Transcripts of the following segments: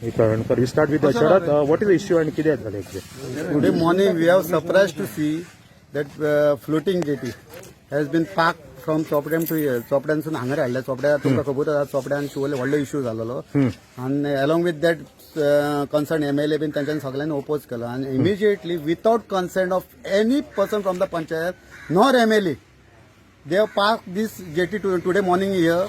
Karanकर. We start with Sharad. What is the issue आणि कितें जालें exact? Today morning we have surprised to see that floating jetty has been parked from चोपड्यान to here. चोपड्यानसून हांगर हाडले. चोपड्या तुमकां खबर आसा, चोपड्यान शिवोले व्हडलो issue जालेलो आनी along with that concern MLA बीन तांच्यानी सगळ्यांनी ओपोज केलो आनी immediately, without consent of any person from the panchayat nor MLA, they have park this jetty today morning here,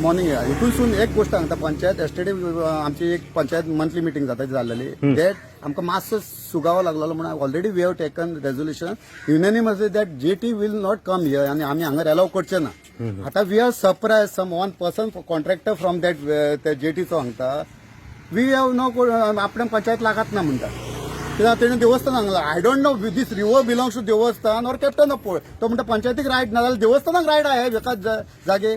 morning. हितूनसून एक गोष्ट सांगता, पंचायत येस्टरडे आमची एक पंचायत मंथली मिटींग जाता ती जाल्लेली, that आमकां मातसो सुगावो लागलेलो म्हणून already we have taken resolution unanimously that jetty will not come here आनी आमी हांगा एलाव करचे ना. आतां we are surprise, some one person, contractor from that त्या जेटीचो सांगता, we have no, आपल्या पंचायत लागत ना म्हणटा, कित्याक तेणें देवस्थान सांगलां. I don't know this river belongs to देवस्थान or captain of port. तो म्हणटा पंचायतीक रायट ना जाल्यार देवस्थानाक रायट आहे एकाच जागे.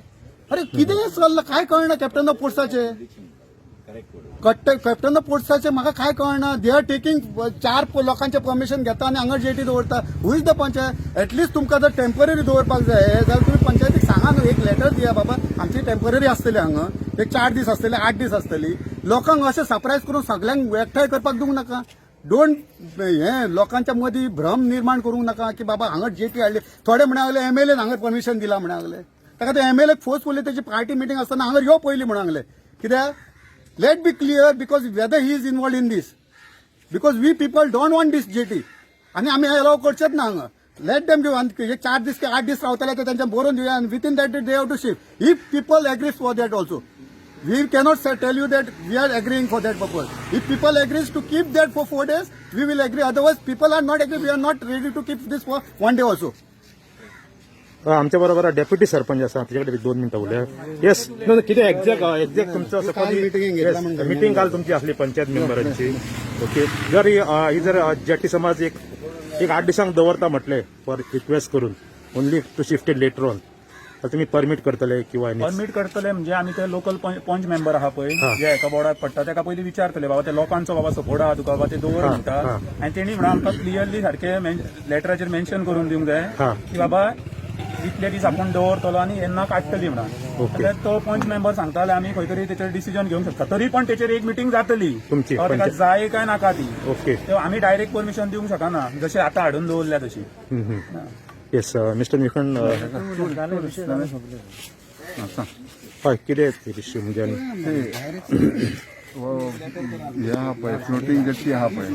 अरे, कितें चल्लां काय कळना. कॅप्टन ऑफ पोर्ट्साचे कट्टे, कॅप्टन ऑफ पोर्ट्साचे म्हाका काय कळना. They are taking चार लोकांचे परमिशन घेता आनी हांगा जेटी दवरता. Who is the panchayat? At least तुमकां जर टेम्पररी दवरपाक जाय जाल्यार तुमी पंचायतीक सांगा न्हू, एक लेटर दिया, बाबा आमची टेम्पररी आसतली हांगा, एक 4 दीस आसतले, 8 दीस आसतली. लोकांक अशें सरप्रायज करून सगळ्यांक एकठांय करपाक दिवंक नाका. Don't हे लोकांच्या मदीं भ्रम निर्माण करूंक नाका की बाबा हांगा जेटी हाडली. थोडे म्हणा लागले एमएलएन हांगा परमिशन दिला म्हणा लागले. ताका ते एमएलए फोर्सफुली तेची पार्टी मिटींग आसतना हांगा यो पयलीं म्हणून सांगले. कित्याक, let be clear, because whether he is involve in this, because we people don't want this jetty आनी आमी अलाव करचेच ना हांगा. Let them give एक 4 दीस की 8 दीस रावतले ते तेंच्या बरोवन दिवया आनी within that they have to shift. If people agrees for that also, we cannot tell you that we are agreeing for that purpose. If people agrees to keep that for 4 days, we will agree. Otherwise, people are not agree. We are not ready to keep this for one day also. आमच्या बरोबर deputy sarpanch आसा, ताचे कडेन 2 मिनटां उलया. येस, कितें exact exact तुमचो काल meeting घेतला म्हणून. मिटींग काल तुमची आसली पंचायत मेंबरांची. ओके, जर ही जर जेटी समज एक एक 8 दिसांक दवरता म्हटले फॉर रिक्वेस्ट करून, only to shift it later on, तर तुमी परमीट करतले किंवा परमीट करतले म्हणजे आमी ते लोकल पंच मेंबर आहा पळय, जे एका बोर्डाक पडटा, ताका पयलीं विचारतले, बाबा ते लोकांचो बाबा सपोर्ट आहा तुका, बाबा ते दवर म्हणटा. आनी तेणी म्हणून आमकां क्लियरली सारकें लेटराचेर मेन्शन करून दिवंक जाय की बाबा इतले दीस आपूण दवरतलो आनी येन्ना काडटली म्हणून. जाल्यार तो पंच मेंबर सांगताले, आमी खंय तरी तेचेर डिसिजन घेवंक शकता. तरी पण तेचेर एक मिटींग जातली तुमची, तेका जाय काय नाका ती. तेव्हा आमी डायरेक्ट परमिशन दिवंक शकना, जशें आतां हाडून दवरल्या तशी. येस, मिस्टर निखण. हय, कितें इश्यू म्हणजे आनी हे आहा पळय, फ्लोटींग जेट्टी आहा पळय,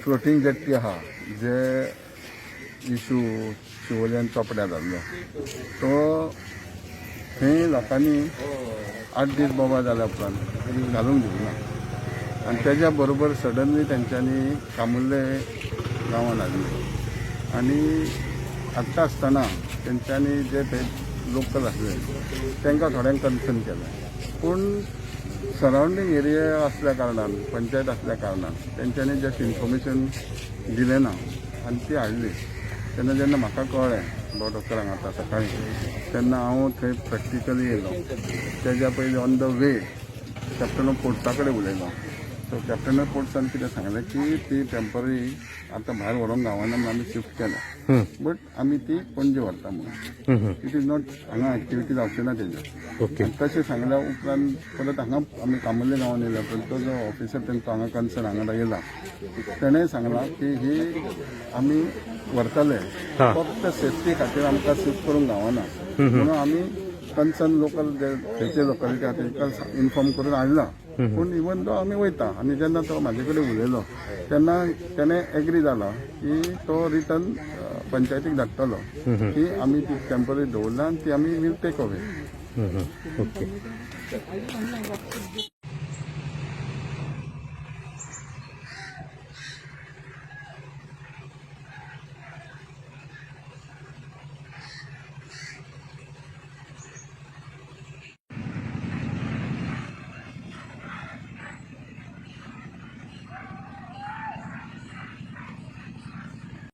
फ्लोटींग जेट्टी आहा, जे इशू शिवोल्यान चोपड्या जाल्लो, तो थंय लोकांनी 8 दीस बोबाळ जाल्या उपरांत घालूंक दिवंक ना आनी तेज्या बरोबर सडनली तेंच्यांनी कामुर्ले गांवान हाडले आनी हाडटा आसतना तेंच्यांनी जे थंय लोकल आसले तांकां थोड्यांक कन्सर्न केलें, पूण सरावंडींग एरिया आसल्या कारणान, पंचायत आसल्या कारणान तेंच्यांनी जस्ट इन्फॉर्मेशन दिलें ना आनी ती हाडली. तेन्ना जेन्ना म्हाका कळ्ळें बोट अफसरांक आतां सकाळीं, तेन्ना हांव थंय प्रॅक्टिकली येयलो. तेज्या पयलीं on the way captain of पोर्ट्सा कडेन उलयलो. सो कॅप्टन ऑफ पोर्ट्सान कितें सांगलें की ती टेंपररी आतां भायर व्हरोंक गावना म्हणून आमी शिफ्ट केल्या, बट आमी ती पणजे व्हरता म्हणून. It is not, हांगा एक्टिविटी जावची ना तेज्यो. आनी तशें सांगल्या उपरांत परत हांगा आमी कामुर्ले गांवान येयल्या उपरांत तो जो ऑफिसर तेंचो हांगा कन्सर्न हांगा येयला, तेणें सांगलां की ही आमी व्हरतले, फक्त सेफ्टी खातीर आमकां शिफ्ट करूंक गावना म्हणून आमी कन्सर्न लोकल जे थंयचे लोकालिटी आहा तेंकां इन्फॉर्म करून हाडला. पूण इवन दो आमी वयता आनी जेन्ना तो म्हाजे कडेन उलयलो तेन्ना तेणें एग्री जाला की तो रिटर्न पंचायतीक धाडटलो की आमी ती टेंपररी दवरला आनी ती आमी वील टेक अवे. ओके.